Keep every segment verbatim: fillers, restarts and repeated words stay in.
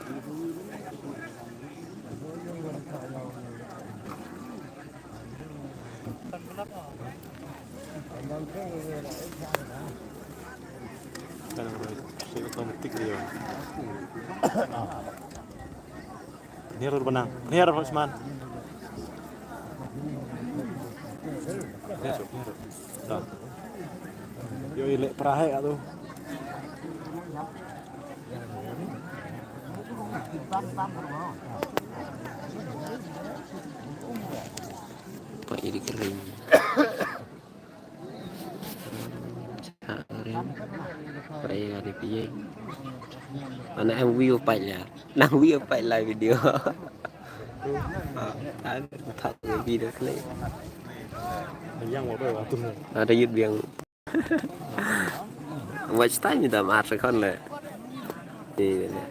Kan orang cek otomatik dia. Ni rur benang. Ni rur Usman. Ni rur, ni rur. Dah. Yo, ilek perahe kat tu. Pak, ini kering. Cha rim. Pray ga di pye. Ana em view pa la. Nang view pa la video. An thak video kle. Yang wa ba wa tu. Ada yut biang. Watch time dah mar sekon le. Ni le.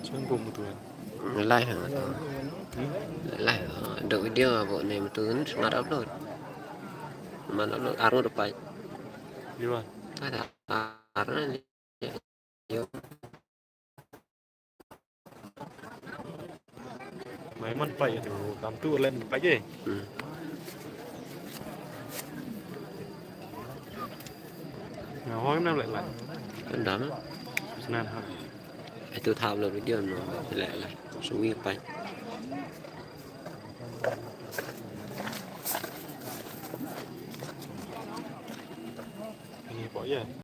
Chang bom tu kan. Lai ha. Lai ha. Dok video bok ne tu kan sengat upload. Man upload arung depan. Di mana? Ada arung ni. Mai man pai tu, kam tu len pai je. Hmm. Nga hoi nam lek lek. Kan dam. Snan ha. Itu thap lo video no lek lek. Sui pai. Ini pok ya.